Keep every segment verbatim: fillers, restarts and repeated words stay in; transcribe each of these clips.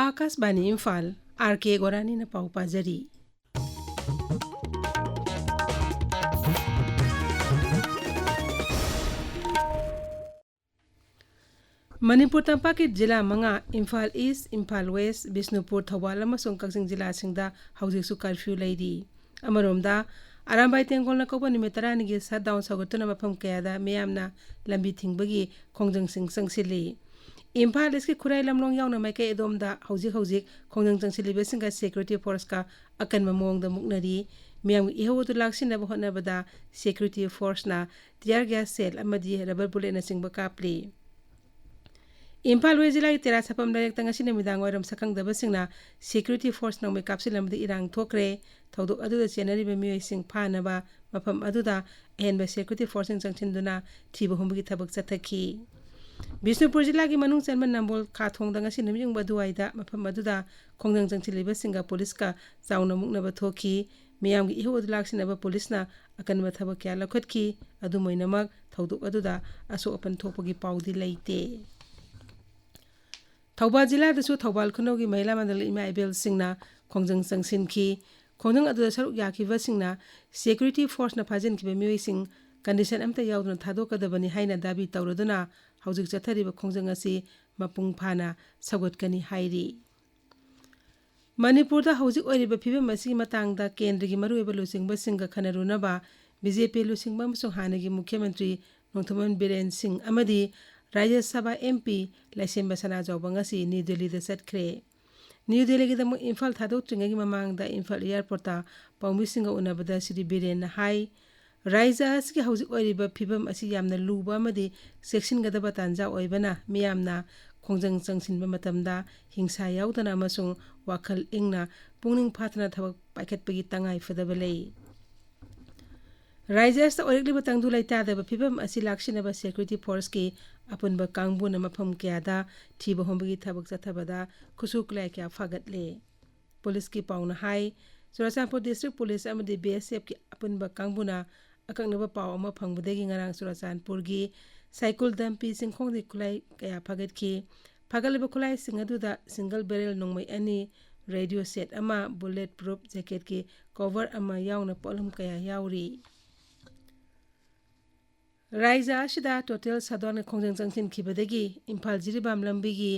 ꯑꯥꯀꯥꯁꯕꯥꯅꯤ Imphal, R ꯀꯦ ꯒꯣꯔꯥꯅꯤꯅ ꯄꯥꯎ ꯄꯥꯖꯔꯤ꯫ ꯃꯅꯤꯄꯨꯔ ꯇꯝꯄꯥꯛꯀꯤ ꯖꯤꯂꯥ ꯃꯉꯥ, ꯏꯝꯐꯥꯜ ꯏꯁ, ꯏꯝꯐꯥꯜ ꯋꯦꯁ, ꯕꯤꯁꯅꯨꯄꯨꯔ, ꯊꯧꯕꯥꯜ ꯑꯃꯁꯨꯡ ꯀꯛꯆꯤꯡ ꯖꯤꯂꯥꯁꯤꯡꯗ ꯍꯧꯖꯤꯛꯁꯨ ꯀꯔꯐ꯭ꯌꯨ ꯂꯩꯔꯤ꯫ ꯑꯃꯔꯣꯝꯗ, ꯑꯔꯥꯝꯕꯥꯏ ꯇꯦꯡꯒꯣꯜꯅ ꯀꯧꯕ ꯅꯨꯃꯤꯠ ꯇꯔꯥꯅꯤꯒꯤ ꯁꯠꯗꯥꯎꯟ ꯁꯧꯒꯠꯇꯨꯅ ꯃꯐꯝ ꯀꯌꯥꯗ ꯃꯤꯌꯥꯝꯅ ꯂꯝꯕꯤ ꯊꯤꯡꯕꯒꯤ ꯈꯣꯡꯖꯪꯁꯤꯡ ꯆꯪꯁꯤꯜꯂꯤ꯫ ꯏꯝꯐꯥꯜ ꯏꯁꯀꯤ ꯈꯨꯔꯥꯏ ꯂꯝꯂꯣꯡ ꯌꯥꯎꯅ ꯃꯥꯏꯀꯩ ꯑꯗꯣꯝꯗ ꯍꯧꯖꯤꯛ ꯍꯧꯖꯤꯛ ꯈꯣꯡꯖꯪ ꯆꯪꯁꯤꯜꯂꯤꯕꯁꯤꯡꯒ ꯁꯦꯀ꯭ꯌꯨꯔꯤꯇꯤ ꯐꯣꯔꯁꯀ ꯑꯀꯟꯕ ꯃꯑꯣꯡꯗ ꯃꯨꯛꯅꯔꯤ꯫ ꯃꯤꯌꯥꯝꯒꯤ ꯏꯍꯧ ꯑꯗꯨ ꯂꯥꯛꯁꯤꯟꯅꯕ ꯍꯣꯠꯅꯕꯗ ꯁꯦꯀ꯭ꯌꯨꯔꯤꯇꯤ ꯐꯣꯔꯁꯅ ꯇꯤꯌꯥꯔ ꯒ꯭ꯌꯥꯁ ꯁꯦꯜ ꯑꯃꯗꯤ ꯔꯕꯔ ꯕꯨꯂꯦꯠꯅꯆꯤꯡꯕ ꯀꯥꯞꯂꯤ꯫ ꯏꯝꯐꯥꯜ ꯋꯦꯁ ꯖꯤꯂꯥꯒꯤ ꯇꯦꯔꯥ ꯁꯥꯐꯝ ꯂꯩꯔꯛꯇ ꯉꯁꯤ ꯅꯨꯃꯤꯗꯥꯡ ꯋꯥꯏꯔꯝ ꯁꯛꯈꯪꯗꯕꯁꯤꯡꯅ ꯁꯦꯀ꯭ꯌꯨꯔꯤꯇꯤ ꯐꯣꯔꯁ ꯅꯣꯡꯃꯩ ꯀꯥꯞꯁꯤꯜꯂꯝꯕꯗ ꯏꯔꯥꯡ ꯊꯣꯛꯈ꯭ꯔꯦ꯫ ꯊꯧꯗꯣꯛ ꯑꯗꯨꯗ ꯆꯦꯟꯅꯔꯤꯕ ꯃꯤꯑꯣꯏꯁꯤꯡ ꯐꯥꯅꯕ ꯃꯐꯝ ꯑꯗꯨꯗ ꯑꯍꯦꯟꯕ ꯁꯦꯀ꯭ꯌꯨꯔꯤꯇꯤ ꯐꯣꯔꯁꯁꯤꯡ ꯆꯪꯁꯤꯟꯗꯨꯅ ꯊꯤꯕ ꯍꯨꯝꯕꯒꯤ ꯊꯕꯛ ꯆꯠꯊꯈꯤ꯫ ꯕꯤꯁꯅꯨꯄꯨꯔ ꯖꯤꯂꯥꯒꯤ ꯃꯅꯨꯡ ꯆꯟꯕ ꯅꯝꯕꯣꯜ ꯈꯥ ꯊꯣꯡꯗ ꯉꯁꯤ ꯅꯨꯃꯤꯠ ꯌꯨꯡꯕ ꯑꯗꯨꯋꯥꯏꯗ ꯃꯐꯝ ꯑꯗꯨꯗ ꯈꯣꯡꯖꯪ ꯆꯪꯁꯤꯜꯂꯤꯕꯁꯤꯡꯒ ꯄꯨꯂꯤꯁꯀ ꯆꯥꯎꯅ ꯃꯨꯛꯅꯕ ꯊꯣꯛꯈꯤ꯫ ꯃꯤꯌꯥꯝꯒꯤ ꯏꯍꯧ ꯑꯗꯨ ꯂꯥꯛꯁꯤꯟꯅꯕ ꯄꯨꯂꯤꯁꯅ ꯑꯀꯟꯕ ꯊꯕꯛ ꯀꯌꯥ ꯂꯧꯈꯠꯈꯤ꯫ ꯑꯗꯨꯝ ꯑꯣꯏꯅꯃꯛ, ꯊꯧꯗꯣꯛ ꯑꯗꯨꯗ ꯑꯁꯣꯛ ꯑꯄꯟ ꯊꯣꯛꯄꯒꯤ ꯄꯥꯎꯗꯤ ꯂꯩꯇꯦ꯫ ꯊꯧꯕꯥꯜ ꯖꯤꯂꯥꯗꯁꯨ ꯊꯧꯕꯥꯜ ꯈꯨꯅꯧꯒꯤ ꯃꯍꯤꯂꯥ ꯃꯟꯗꯜ ꯏꯃꯥ ꯏꯕꯦꯜꯁꯤꯡꯅ ꯈꯣꯡꯖꯪ ꯆꯪꯁꯤꯟꯈꯤ꯫ ꯈꯣꯡꯖꯪ ꯑꯗꯨꯗ ꯁꯔꯨꯛ ꯌꯥꯈꯤꯕꯁꯤꯡꯅ ꯁꯦꯀ꯭ꯌꯨꯔꯤꯇꯤ ꯐꯣꯔꯁꯅ ꯐꯥꯖꯤꯟꯈꯤꯕ ꯃꯤꯑꯣꯏꯁꯤꯡ ꯀꯟꯗꯤꯁꯟ ꯑꯃꯠꯇ ꯌꯥꯎꯗꯅ ꯊꯥꯗꯣꯛꯀꯗꯕꯅꯤ ꯍꯥꯏꯅ ꯗꯥꯕꯤ ꯇꯧꯔꯗꯨꯅ ꯍꯧꯖꯤꯛ ꯆꯠꯊꯔꯤꯕ ꯈꯣꯡꯖꯪ ꯑꯁꯤ ꯃꯄꯨꯡ ꯐꯥꯅ ꯁꯧꯒꯠꯀꯅꯤ ꯍꯥꯏꯔꯤ꯫ ꯃꯅꯤꯄꯨꯔꯗ ꯍꯧꯖꯤꯛ ꯑꯣꯏꯔꯤꯕ ꯐꯤꯕꯝ ꯑꯁꯤꯒꯤ ꯃꯇꯥꯡꯗ ꯀꯦꯟꯗ꯭ꯔꯒꯤ ꯃꯔꯨꯑꯣꯏꯕ ꯂꯨꯆꯤꯡꯕꯁꯤꯡꯒ ꯈꯟꯅꯔꯨꯅꯕ ꯕꯤ ꯖꯦ ꯄꯤ ꯂꯨꯆꯤꯡꯕ ꯑꯃꯁꯨꯡ ꯍꯥꯟꯅꯒꯤ ꯃꯨꯈ꯭ꯌ ꯃꯟꯇ꯭ꯔꯤ ꯅꯣꯡꯊꯣꯝꯕꯝ ꯕꯤꯔꯦꯟ ꯁꯤꯡ ꯑꯃꯗꯤ ꯔꯥꯖ꯭ꯌ ꯁꯚꯥ ꯑꯦꯝ ꯄꯤ ꯂꯩꯁꯦꯝꯕ ꯁꯅꯥꯖꯥꯎꯕ ꯉꯁꯤ ꯅ꯭ꯌꯨ ꯗꯦꯜꯂꯤꯗ ꯆꯠꯈ꯭ꯔꯦ꯫ ꯅ꯭ꯌꯨ ꯗꯦꯜꯂꯤꯒꯤꯗꯃꯛ ꯏꯝꯐꯥꯜ ꯊꯥꯗꯣꯛꯇ꯭ꯔꯤꯉꯩꯒꯤ ꯃꯃꯥꯡꯗ ꯏꯝꯐꯥꯜ ꯑꯦꯌꯥꯔꯄꯣꯔꯠꯇ ꯄꯥꯎꯃꯤꯁꯤꯡꯒ ꯎꯅꯕꯗ ꯁ꯭ꯔꯤ ꯕꯤꯔꯦꯟꯅ ꯍꯥꯏ, ꯔꯥꯖ꯭ꯌ ꯑꯁꯤꯒꯤ ꯍꯧꯖꯤꯛ ꯑꯣꯏꯔꯤꯕ ꯐꯤꯕꯝ ꯑꯁꯤ ꯌꯥꯝꯅ ꯂꯨꯕ ꯑꯃꯗꯤ ꯆꯦꯛꯁꯤꯟꯒꯗꯕ ꯇꯥꯟꯖꯥ ꯑꯣꯏꯕꯅ ꯃꯤꯌꯥꯝꯅ ꯈꯣꯡꯖꯪ ꯆꯪꯁꯤꯟꯕ ꯃꯇꯝꯗ ꯍꯤꯡꯁꯥ ꯌꯥꯎꯗꯅ ꯑꯃꯁꯨꯡ ꯋꯥꯈꯜ ꯏꯪꯅ ꯄꯨꯛꯅꯤꯡ ꯐꯥꯊꯅ ꯊꯕꯛ ꯄꯥꯏꯈꯠꯄꯒꯤ ꯇꯉꯥꯏ ꯐꯗꯕ ꯂꯩ꯫ ꯔꯥꯖ꯭ꯌ ꯑꯁꯤꯗ ꯑꯣꯏꯔꯛꯂꯤꯕ ꯇꯪꯗꯨ ꯂꯩꯇꯥꯗꯕ ꯐꯤꯕꯝ ꯑꯁꯤ ꯂꯥꯛꯁꯤꯟꯅꯕ ꯁꯦꯀ꯭ꯌꯨꯔꯤꯇꯤ ꯐꯣꯔꯁꯀꯤ ꯑꯄꯨꯟꯕ ꯀꯥꯡꯕꯨꯅ ꯃꯐꯝ ꯀꯌꯥꯗ ꯊꯤꯕ ꯍꯨꯝꯕꯒꯤ ꯊꯕꯛ ꯆꯠꯊꯕꯗ ꯈꯨꯠꯁꯨ ꯈꯨꯠꯂꯥꯏ ꯀꯌꯥ ꯐꯥꯒꯠꯂꯦ꯫ ꯄꯨꯂꯤꯁꯀꯤ ꯄꯥꯎꯅ ꯍꯥꯏ, ꯆꯨꯔꯥꯆꯥꯟꯄꯨꯔ ꯗꯤꯁꯇ꯭ꯔꯤꯛ ꯄꯨꯂꯤꯁ ꯑꯃꯗꯤ ꯕꯤ ꯑꯦꯁ ꯑꯦꯐꯀꯤ ꯑꯄꯨꯟꯕ ꯀꯥꯡꯕꯨꯅ ꯑꯀꯛꯅꯕ ꯄꯥꯎ ꯑꯃ ꯐꯪꯕꯗꯒꯤ ꯉꯔꯥꯡ ꯆꯨꯔꯥꯆꯥꯟꯄꯨꯔꯒꯤ ꯁꯥꯏꯀꯨꯜ ꯗꯝꯄꯤ ꯆꯤꯡꯈꯣꯡꯗꯒꯤ ꯈꯨꯠꯂꯥꯏ ꯀꯌꯥ ꯐꯥꯒꯠꯈꯤ꯫ ꯐꯒꯠꯂꯕ ꯈꯨꯠꯂꯥꯏꯁꯤꯡ ꯑꯗꯨꯗ single barrel ꯅꯣꯡꯃꯩ ꯑꯅꯤ, radio set ꯑꯃ, bullet proof jacketꯀꯤ cover ꯑꯃ ꯌꯥꯎꯅ ꯄꯣꯠꯂꯝ ꯀꯌꯥ ꯌꯥꯎꯔꯤ꯫ ꯔꯥꯏꯖ ꯑꯁꯤꯗ total shutdownꯒꯤ ꯈꯣꯡꯖꯪ ꯆꯪꯁꯤꯟꯈꯤꯕꯗꯒꯤ ꯏꯝꯐꯥꯜ ꯖꯤꯔꯤꯕꯥꯝ ꯂꯝꯕꯤꯒꯤ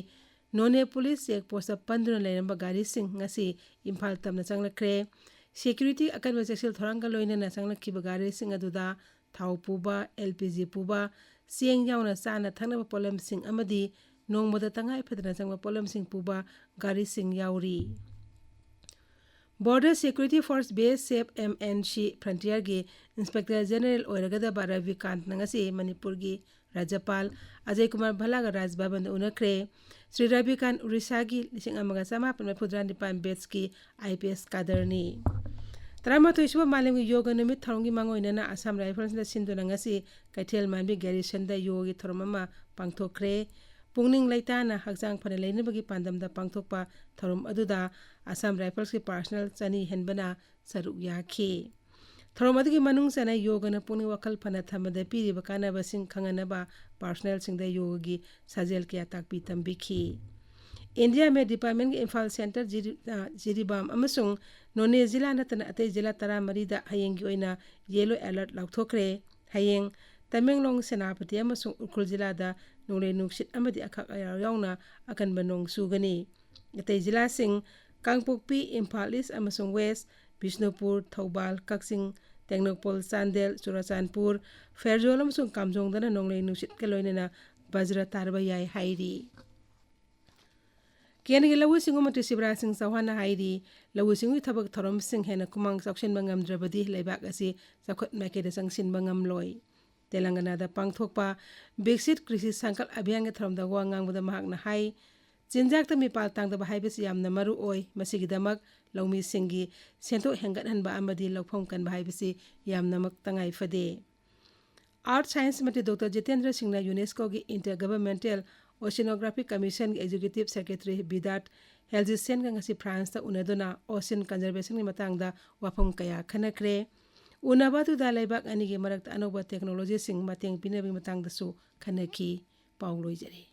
ꯅꯣꯅꯦ police check postꯇ ꯄꯟꯗꯨꯅ ꯂꯩꯔꯝꯕ ꯒꯥꯔꯤꯁꯤꯡ ꯉꯁꯤ ꯏꯝꯐꯥꯜ ꯇꯝꯅ ꯆꯪꯂꯛꯈ꯭ꯔꯦ꯫ Security ꯑꯀꯟꯕ ꯆꯦꯛꯁꯤꯜ ꯊꯧꯔꯥꯡꯒ ꯂꯣꯏꯅꯅ ꯆꯪꯂꯛꯈꯤꯕ ꯒꯥꯔꯤꯁꯤꯡ ꯑꯗꯨꯗ ꯊꯥꯎ ꯄꯨꯕ, LPG ꯄꯨꯕ, ꯆꯦꯡ ꯌꯥꯎꯅ ꯆꯥꯅ ꯊꯛꯅꯕ ꯄꯣꯠꯂꯝꯁꯤꯡ ꯑꯃꯗꯤ ꯅꯣꯡꯃꯗ ꯇꯉꯥꯏ ꯐꯗꯅ ꯆꯪꯕ ꯄꯣꯠꯂꯝꯁꯤꯡ ꯄꯨꯕ ꯒꯥꯔꯤꯁꯤꯡ ꯌꯥꯎꯔꯤ꯫ Border Security Force, BSF, MNC Frontierꯒꯤ Inspector General ꯑꯣꯏꯔꯒꯗꯕ ꯔꯕꯤꯀꯥꯟꯠꯅ ꯉꯁꯤ ꯃꯅꯤꯄꯨꯔꯒꯤ ꯔꯥꯖ꯭ꯌꯄꯥꯜ ꯑꯖꯌ ꯀꯨꯃꯥꯔ ꯚꯜꯂꯥꯒ ꯔꯥꯖ ꯚꯕꯟꯗ ꯎꯅꯈ꯭ꯔꯦ꯫ ꯁ꯭ꯔꯤ ꯔꯕꯤꯀꯥꯟꯠ ꯑꯣꯔꯤꯁꯥꯒꯤ ꯂꯤꯁꯤꯡ ꯑꯃꯒ ꯆꯃꯥꯄꯟ ꯃꯔꯤꯐꯨꯇꯔꯥ ꯅꯤꯄꯥꯟ batchꯀꯤ IPS cadreꯅꯤ꯫ ꯇꯔꯥꯃꯥꯊꯣꯏ ꯁꯨꯕ ꯃꯥꯂꯦꯝꯒꯤ ꯌꯣꯒ ꯅꯨꯃꯤꯠ ꯊꯧꯔꯝꯒꯤ ꯃꯥꯡꯑꯣꯏꯅꯅ Assam Riflesꯅ ꯁꯤꯟꯗꯨꯅ ꯉꯁꯤ ꯀꯩꯊꯦꯜ ꯃꯥꯟꯕꯤ garrisonꯗ ꯌꯣꯒꯒꯤ ꯊꯧꯔꯝ ꯑꯃ ꯄꯥꯡꯊꯣꯛꯈ꯭ꯔꯦ꯫ ꯄꯨꯛꯅꯤꯡ ꯂꯩꯇꯥꯅ ꯍꯛꯆꯥꯡ ꯐꯅ ꯂꯩꯅꯕꯒꯤ ꯄꯥꯟꯗꯝꯗ ꯄꯥꯡꯊꯣꯛꯄ ꯊꯧꯔꯝ ꯑꯗꯨꯗ Assam Riflesꯀꯤ personnel ꯆꯅꯤ ꯍꯦꯟꯕꯅ ꯁꯔꯨꯛ ꯌꯥꯈꯤ꯫ ꯊꯧꯔꯝ ꯑꯗꯨꯒꯤ ꯃꯅꯨꯡ ꯆꯟꯅ ꯌꯣꯒꯅ ꯄꯨꯛꯅꯤꯡ ꯋꯥꯈꯜ ꯐꯅ ꯊꯝꯕꯗ ꯄꯤꯔꯤꯕ ꯀꯥꯟꯅꯕꯁꯤꯡ ꯈꯪꯍꯟꯅꯕ personnelꯁꯤꯡꯗ ꯌꯣꯒꯒꯤ ꯁꯥꯖꯦꯜ ꯀꯌꯥ ꯇꯥꯛꯄꯤ ꯇꯝꯕꯤꯈꯤ꯫ India Met Departmentꯀꯤ ꯏꯝꯐꯥꯜ Centre, ꯖꯤꯔꯤ-, ꯑ, ꯖꯤꯔꯤꯕꯥꯝ ꯑꯃꯁꯨꯡ ꯅꯣꯅꯦ ꯖꯤꯂꯥ ꯅꯠꯇꯅ ꯑꯇꯩ ꯖꯤꯂꯥ ꯇꯔꯥꯃꯔꯤꯗ ꯍꯌꯦꯡꯒꯤ ꯑꯣꯏꯅ yellow alert ꯂꯥꯎꯊꯣꯛꯈ꯭ꯔꯦ꯫ ꯍꯌꯦꯡ ꯇꯃꯦꯡꯂꯣꯡ, ꯁꯦꯅꯥꯄꯇꯤ ꯑꯃꯁꯨꯡ ꯎꯈ꯭ꯔꯨꯜ ꯖꯤꯂꯥꯗ ꯅꯣꯡꯂꯩ ꯅꯨꯡꯁꯤꯠ ꯑꯃꯗꯤ ꯑꯈꯥꯛ ꯑꯌꯥꯎ ꯌꯥꯎꯅ ꯑꯀꯟꯕ ꯅꯣꯡ ꯆꯨꯒꯅꯤ꯫ ꯑꯇꯩ ꯖꯤꯂꯥꯁꯤꯡ ꯀꯥꯡꯄꯣꯛꯄꯤ, ꯏꯝꯐꯥꯜ East ꯑꯃꯁꯨꯡ West, ꯕꯤꯁꯅꯨꯄꯨꯔ, ꯊꯧꯕꯥꯜ, ꯀꯛꯆꯤꯡ, ꯇꯦꯡꯅꯧꯄꯜ, ꯆꯥꯟꯗꯦꯜ, ꯆꯨꯔꯆꯥꯟꯄꯨꯔ, ꯐꯦꯔꯖꯣꯜ ꯑꯃꯁꯨꯡ ꯀꯥꯝꯖꯣꯡꯗꯅ ꯅꯣꯡꯂꯩ ꯅꯨꯡꯁꯤꯠꯀ ꯂꯣꯏꯅꯅ ꯕꯖ꯭ꯔ ꯇꯥꯔꯕ ꯌꯥꯏ ꯍꯥꯏꯔꯤ꯫ ꯀꯦꯟꯗ꯭ꯔꯒꯤ ꯂꯧꯎ ꯁꯤꯡꯎ ꯃꯟꯇ꯭ꯔꯤ ꯁꯤꯕꯔꯥꯖ ꯁꯤꯡ ꯆꯧꯍꯥꯟꯅ ꯍꯥꯏꯔꯤ, ꯂꯧꯎ ꯁꯤꯡꯎꯒꯤ ꯊꯕꯛ ꯊꯧꯔꯝꯁꯤꯡ ꯍꯦꯟꯅ ꯈꯨꯃꯥꯡ ꯆꯥꯎꯁꯤꯟꯕ ꯉꯝꯗ꯭ꯔꯕꯗꯤ ꯂꯩꯕꯥꯛ ꯑꯁꯤ ꯆꯥꯎꯈꯠ ꯃꯥꯏꯀꯩꯗ ꯆꯪꯁꯤꯟꯕ ꯉꯝꯂꯣꯏ꯫ ꯇꯦꯂꯪꯒꯅꯥꯗ ꯄꯥꯡꯊꯣꯛꯄ ꯕꯤꯛꯁꯤꯠ ꯀ꯭ꯔꯤꯁꯤ ꯁꯪꯀꯜꯞ ꯑꯚꯤꯌꯥꯟꯒꯤ ꯊꯧꯔꯝꯗ ꯋꯥ ꯉꯥꯡꯕꯗ ꯃꯍꯥꯛꯅ ꯍꯥꯏ, ꯆꯤꯟꯖꯥꯛꯇ ꯃꯤꯄꯥꯜ ꯇꯥꯡꯗꯕ ꯍꯥꯏꯕꯁꯤ ꯌꯥꯝꯅ ꯃꯔꯨ ꯑꯣꯏ꯫ ꯃꯁꯤꯒꯤꯗꯃꯛ ꯂꯧꯃꯤꯁꯤꯡꯒꯤ ꯁꯦꯟꯊꯣꯛ ꯍꯦꯟꯒꯠꯍꯟꯕ ꯑꯃꯗꯤ ꯂꯧꯐꯝ ꯀꯟꯕ ꯍꯥꯏꯕꯁꯤ ꯌꯥꯝꯅꯃꯛ ꯇꯉꯥꯏ ꯐꯗꯦ꯫ Earth Science ꯃꯟꯇ꯭ꯔꯤ ꯗꯣꯛꯇꯔ ꯖꯤꯇꯦꯟꯗ꯭ꯔ ꯁꯤꯡꯅ UNESCOꯒꯤ Inter-Governmental Oceanographic Commissionꯒꯤ Executive Secretary ꯕꯤꯗꯥꯠ ꯍꯦꯜꯖꯤꯁꯦꯟꯒ ꯉꯁꯤ ꯐ꯭ꯔꯥꯟꯁꯇ ꯎꯅꯗꯨꯅ ocean conservationꯒꯤ ꯃꯇꯥꯡꯗ ꯋꯥꯐꯝ ꯀꯌꯥ ꯈꯟꯅꯈ꯭ꯔꯦ꯫ ꯎꯅꯕ ꯑꯗꯨꯗ ꯂꯩꯕꯥꯛ ꯑꯅꯤꯒꯤ ꯃꯔꯛꯇ ꯑꯅꯧꯕ technologyꯁꯤꯡ ꯃꯇꯦꯡ ꯄꯤꯅꯕꯒꯤ ꯃꯇꯥꯡꯗꯁꯨ ꯈꯟꯅꯈꯤ꯫ ꯄꯥꯎ ꯂꯣꯏꯖꯔꯦ꯫